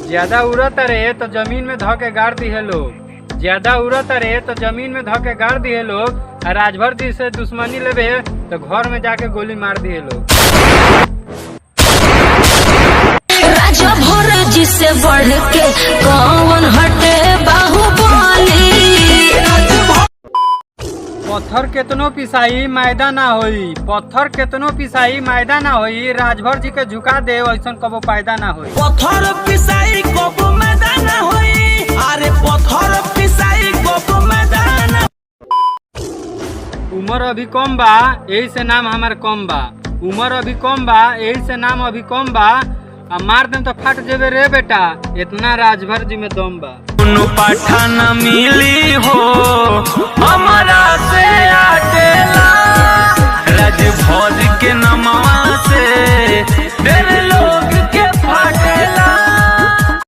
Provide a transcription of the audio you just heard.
ज्यादा उड़त रहे तो जमीन में धो के गाड़ दिहे लोग। ज्यादा उड़त रहे तो जमीन में धो के गाड़ दिहे लोग, आ राजभर जी से दुश्मनी लेबे तो घर में जाके गोली मार दिहे लोग। राजा भोर जिसे बढ़ के कौन हटे बाहुबली। पत्थर केतनो पिसाई मैदा ना होई, पत्थर केतनो पिसाई मैदा ना होई, राजभर जी के झुका दे ऐसन कबो फायदा ना होई। पत्थर पिसाई कबो मैदान होई, अरे पत्थर पिसाई कबो मैदान। उम्र अभी कम बा यही से नाम हमार कम बा। उम्र अभी कम बा यही से नाम अभी कम बा, आ मार देम तो फाट जेबे रे बेटा, इतना राजभर जी में दम बा। कोनो पाठा न मिली हो हमारा से आटेला, राजभर के नमवा से डर लोग के